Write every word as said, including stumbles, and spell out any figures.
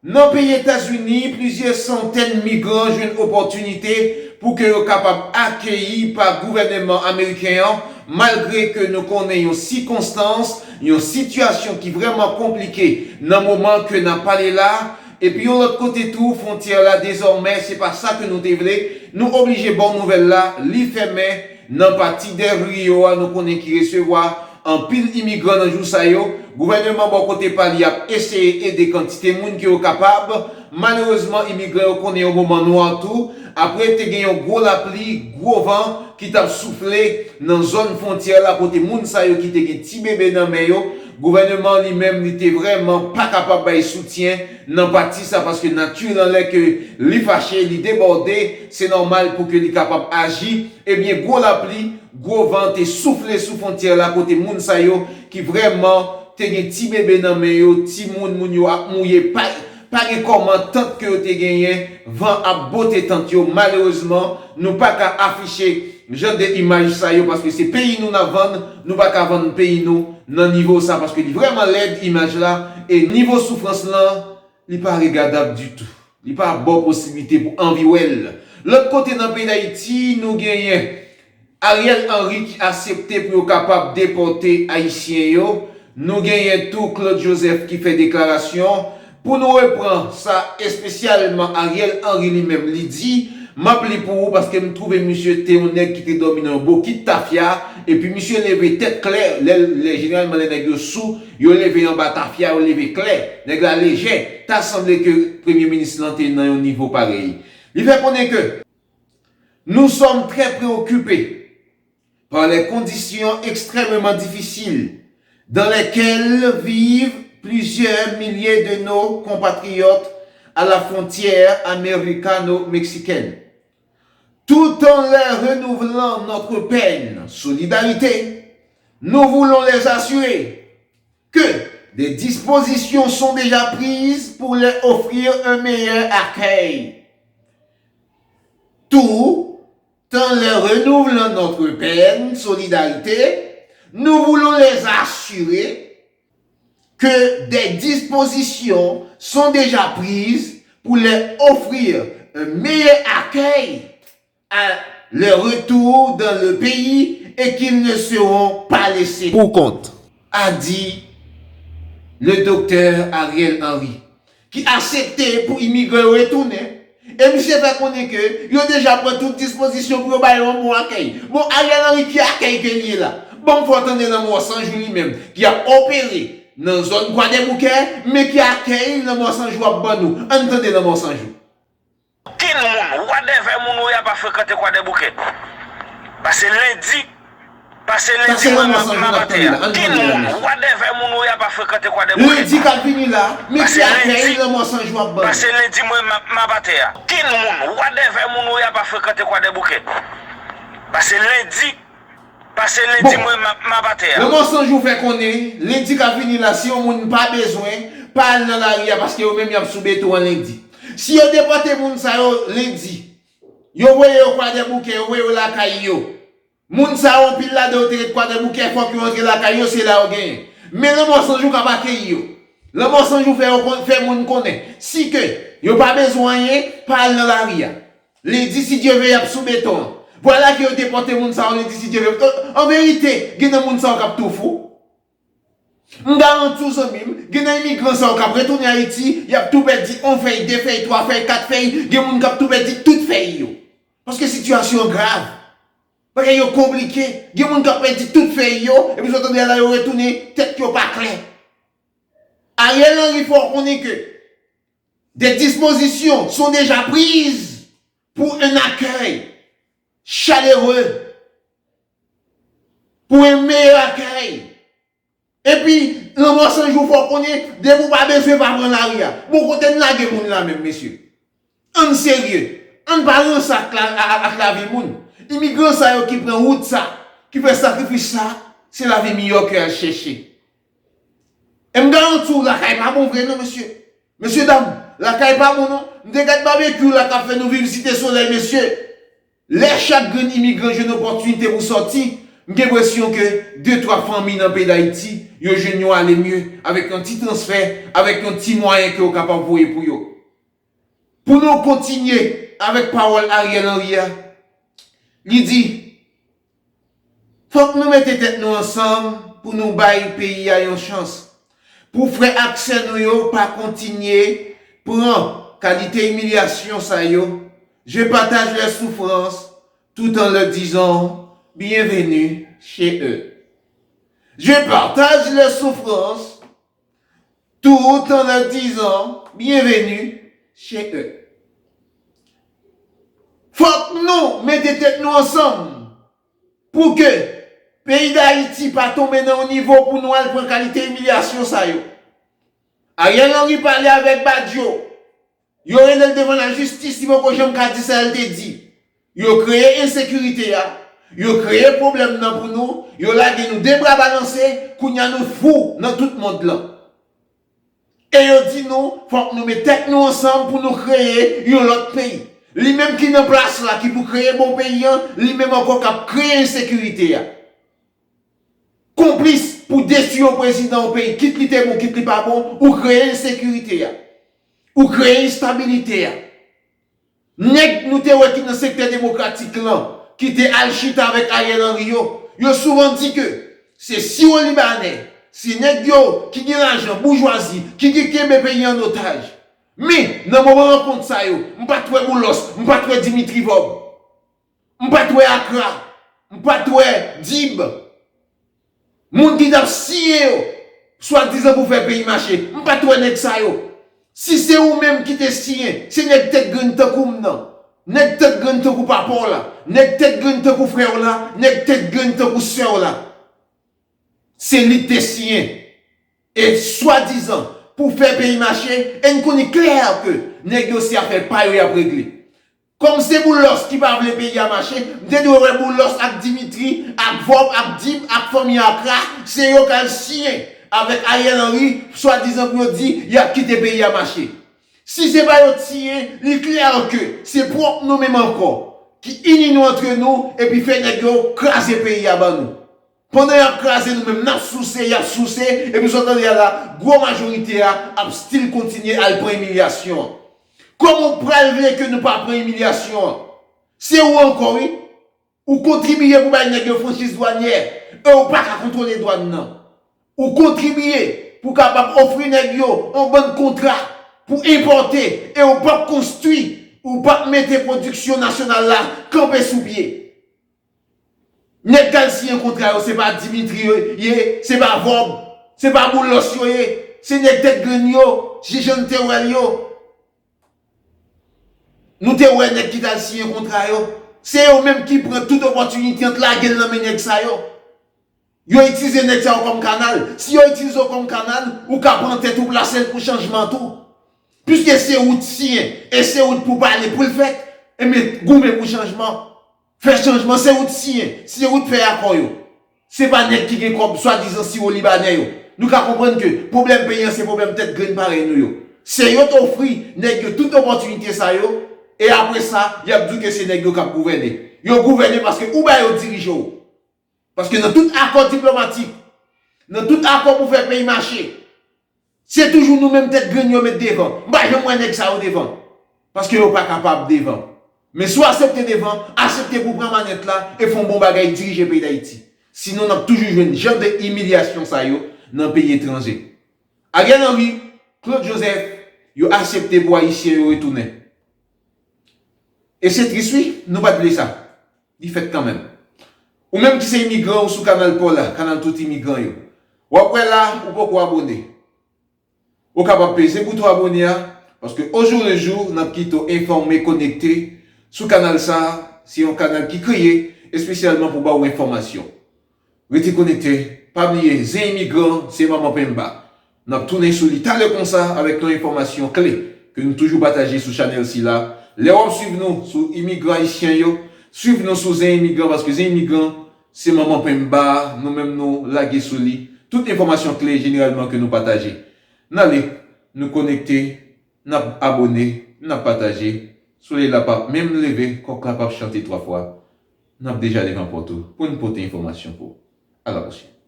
Nan peyi Etazini, plizyè santèn migran jwenn opòtinite pou ke yo kapab akeyi pa gouvèneman ameriken an, malgre ke nou konnen yon sikonstans, yon sitiyasyon ki vrèman konplike nan moman ke n ap pale la, epi yon lòt kote tou, fwontyè la dezòmè, se pa sa ke nou te vle, nou oblije ba w nouvèl la, li fèmen nan pati Del Rio a, nou konnen ki resevwa anpil imigran nan jou sa yo. Gouvèneman bò kote pa li ap eseye ede kantite moun ke yo kapab. Malerezman, imigran yo konnen yon moman nwa tou. Apre, te gen yon gwo lapli, gwo van ki t ap soufle nan zòn fwontyè la kote moun sa yo ki te gen ti bebe nan men yo. Gouvèneman li menm, li te vrèman pa kapab bay soutyen nan pati sa, paske nati lan, lè ke li fache, li debòde, se nòmal pou ke li kapab aji. Ebyen, gwo lapli, gwo van te soufle sou fwontyè la kote moun sa yo ki vrèman te gen ti bebe nan men yo, timoun, moun yo ap mouye, pa, pa gen kòman tant ke yo te genyen, van ap bote tant yo. Malerezman, nou pa ka afiche jan de imaj sa yo paske se peyi nou n ap vann, nou pa ka vann peyi nou nan nivo sa paske li vrèman lèd imaj la e nivo soufrans lan, li pa regadab ditou. Li pa ba w posiblite pou anvi wè l. Lòt kote nan peyi Dayiti, nou genyen Ariel Henry ki aksepte pou yo kapab depòte Ayisyen yo. Nou genyen tou Claude Joseph ki fè deklarasyon. Pou nou repran sa espesyalman Ariel Henry li menm li di, m ap li pou ou paske m twouve misye te yon nèg ki te dòmi nan yon bokit tafya, epi misye leve tèt klè, lè, lè, jeneralman lè nèg yo sou, yo leve anba tafya, yo leve klè. Nèg la lejè. Ta sanble ke premye minis lan te nan yon nivo parèy. Li fè konnen ke nous sommes très préoccupés par les conditions extrêmement difficiles dans lesquelles vivent plusieurs milliers de nos compatriotes à la frontière américano-mexicaine. Tout en leur renouvelant notre pleine solidarité, nous voulons les assurer que des dispositions sont déjà prises pour leur offrir un meilleur accueil. Tout en leur renouvelant notre pleine solidarité, nous voulons les assurer que des dispositions sont déjà prises pour leur offrir un meilleur accueil à leur retour dans le pays et qu'ils ne seront pas laissés pour compte, a dit le docteur Ariel Henry, ki aksepte pou imigran yo retounen. E misye fè konnen ke yo deja pran tout dispozisyon pou yo ba yo yon bon akèy. Bon, Ariel Henry, ki akèy ke li ye la? Bon, fò tande Lanmò San Jou li menm, ki ap opere nan zòn Kwadèboukè, men ki akèy Lanmò San Jou ap ban nou? Ann tande Lanmò San Jou. Kin moun, whatever moun ou ye a pa frekante Kwadèboukè. Pase lendi, pase lendi mwen m ap atè a. Kin moun, whatever moun ou ye a pa frekante Kwadèboukè. Lendi k ap vini la, men ki akèy Lanmò San Jou ap ban nou? Pase lendi mwen m ap, m ap atè a. Kin moun, whatever moun ou ye a pa frekante Kwadèboukè. Pase lendi Pase lendi mwen m ap, m ap atè a. Lanmò San Jou fè konnen, lendi k ap vini la, si yon moun pa bezwen, pa al nan lari a, paske yo menm y ap sou beton an lendi. Si yo depòte moun sa yo lendi, yo voye yo Kwadèboukè, yo voye yo lakay yo. Moun sa yo, anpil ladan yo te ret Kwadèboukè, fòk yo antre lakay yo, se la yo genyen. Men Lanmò San Jou k ap akeyi yo. Lanmò San Jou fè yo kon-, fè moun konnen, si ke yo pa bezwen anyen, pa al nan lari a. Lendi, si Dye ve, y ap sou beton an. Vwala ke yo depòte moun sa yo lendi, si Dye ve. An verite, gen nan moun sa yo k ap tou fou. M garanti w, zanmi m, gen nan imigran sa yo k ap retounen Ayiti, y ap tou pèdi yon fèy, de fèy, twa fèy, kat fèy, gen moun k ap tou pèdi tout fèy yo. Paske sitiyasyon an grav. Bagay yo konplike. Gen moun k ap pèdi tout fèy yo, epi sa w tande a la yo retounen, tèt yo pa klè. Ariel Henry fè w konnen ke des dispositions sont déjà prises pour un accueil chaleureux, pour un meilleur accueil. Epi, Lanmò San Jou fè w konnen, depi w pa bezwen, pa pran lari a. Bon, kote n lage moun la menm, mesye? Ann serye. Ann pa ranse ak la, ak, ak lavi moun. Imigran sa yo ki pran wout sa, ki fè sakrifis sa, se lavi miyò ke y al chèche. E m garanti w, lakay pa bon vre non, mesye. Mesye dam, lakay pa bon non. M te gad babekyou la k ap fè nou viv Site Solèy, mesye. Lè chak grenn imigran jwenn opòtinite pou sòti, m gen enpresyon ke de twa fanmi nan peyi Dayiti, yo jwenn yon ale mye avèk yon ti transfè, avèk yon ti mwayen ke yo kapab voye pou yo. Pou nou kontinye avèk pawòl Ariel Henry a, li di, fòk nou mete tèt nou ansanm pou nou bay peyi a yon chans. Pou frè ak sè nou yo pa kontinye pran kalite imilyasyon sa yo, je partage leurs souffrances tout en leur disant bienvenue chez eux. Je partage leurs souffrances tout en leur disant bienvenue chez eux. Fòk nou mete tèt nou ansanm pou ke peyi Dayiti pa tonbe nan yon nivo pou nou al pran kalite imilyasyon sa yo. Ariel Henry pale avèk Badio. Yo rele l devan lajistis, li poko janm ka di sa l te di. Yo kreye ensekirite a, yo kreye pwoblèm nan pou nou, yo lage nou de bra balanse, kounye a nou fou nan tout mond lan. E yo di nou, fòk nou met tèt nou ansanm pou nou kreye yon lòt peyi. Li menm ki nan plas la, ki pou kreye bon peyi an, li menm ankò k ap kreye ensekirite a. Konplis pou detwi yon prezidan yon peyi, kit li te bon, kit li pa bon, ou kreye ensekirite a. Ou kreye enstabilite a. Nèg nou te wè ki nan sektè demokratik lan, ki te al chita avèk Ariel Henry yo, yo souvan di ke se siwo-libanè, se nèg yo ki gen lajan, boujwazi, ki, ki kenbe peyi an otaj. Men, nan moman rankont sa yo, m pa t wè Boulos, m pa t wè Dimitri Vorbe, m pa t wè Akra, m pa t wè Dib. Moun ki t ap siyen yo, swadizan pou fè peyi mache, m pa t wè nèg sa yo. Si se ou menm ki te siyen, se nèg tèt grenn tankou m nan. Nèg tèt grenn tankou papa w la. Nèg tèt grenn tankou frè w la. Nèg tèt grenn tankou sè w la. Se li k te siyen. E swadizan, pou fè peyi mache, e n konnen klè ke nèg yo se afè pa yo y ap regle. Kòm se Boulos ki pa vle peyi a mache, m te dwe wè Boulos ak Dimitri, ak Vorbe, ak Dib, ak fanmi Akra, se yo k al siyen avèk Ariel Henry, swadizan pou yo di y ap kite peyi a mache. Si se pa yo t siyen, li klè ke se pwòp nou menm ankò ki ini nou antre nou epi fè nèg yo kraze peyi a ban nou. Pandan y ap kraze nou menm, n ap souse, y ap souse, epi sa w tande a la, gwo majorite a ap still kontinye al pran imilyasyon an. Kòman w pral vle ke nou pa pran imilyasyon an? Se ou ankò, wi. Ou kontribiye pou bay nèg yo franchiz dwanyè, e ou pa ka kontwole dwàn nan. Ou kontribiye pou kapab ofri nèg yo yon bann kontra pou enpòte, e ou p ap konstwi, ou p ap mete pwodiksyon nasyonal la kanpe sou pye. Nèg k al siyen kontra yo, se pa Dimitri yo ye, se pa Vorbe, se pa Boulos yo ye, se nèg tèt grenn yo, jan n te wè l yo. Nou te wè nèg ki t al siyen kontra yo, se yo menm ki pran tout opòtinite an, t lage l nan men nèg sa yo. Yo itilize nèg sa yo kòm kanal. Si yo itilize w kòm kanal, ou ka pran tèt ou, plase l pou chanjman tou. Piske se ou t siyen, e se ou t pou pale pou l fèt, enben, goumen pou chanjman. Fè chanjman, se ou t siyen, se ou t fè akò yo. Se pa nèg ki gen kòb, swadizan siwo libanè yo. Nou ka konprann ke pwoblèm peyi an se pwoblèm tèt grenn parèy nou yo. Se yo t ofri nèg yo tout opòtinite sa yo, e apre sa, y ap di w ke se nèg yo k ap gouvène. Yo gouvène paske ou ba yo dirije w. Paske nan tout akò diplomatik, nan tout akò pou fè peyi mache, se toujou nou menm tèt grenn yo met devan. M pa janm wè nèg sa yo devan. Paske yo pa kapab devan. Men si w aksepte devan, aksepte pou pran manèt la e fè yon bon bagay, dirije peyi Dayiti. Sinon, n ap toujou jwenn jan de imilyasyon sa yo nan peyi etranje. Ariel Henry, Claude Joseph, yo aksepte pou Ayisyen yo retounen. E se tris, wi, nou pa t vle sa. Li fèt kanmenm. Ou menm ki se imigran, ou sou kanal pa w la, kanal tout imigran yo. W ap wè la, ou poko abone. Ou kapab peze bouton abone a, paske au jour le jour, n ap kite w enfòme, konekte sou kanal sa a. Se yon kanal ki kreye espesyalman pou ba w enfòmasyon. Rete konekte, pa bliye, Zen Imigran, se Manman Penba. N ap tounen sou li talè konsa avèk yon enfòmasyon kle ke nou toujou pataje sou chanèl sila. Lè w ap swiv nou sou Imigran Ayisyen yo, swiv nou sou Zen Imigran, paske Zen Imigran, se Manman Penba, nou menm nou lage sou li tout enfòmasyon kle jeneralman ke nou pataje. N ale, nou konekte, n ap abone, n ap pataje. Solèy la p ap menm leve, kòk la p ap chante twa fwa. N ap deja devan pòt ou pou n pote enfòmasyon pou ou. A la pwochèn.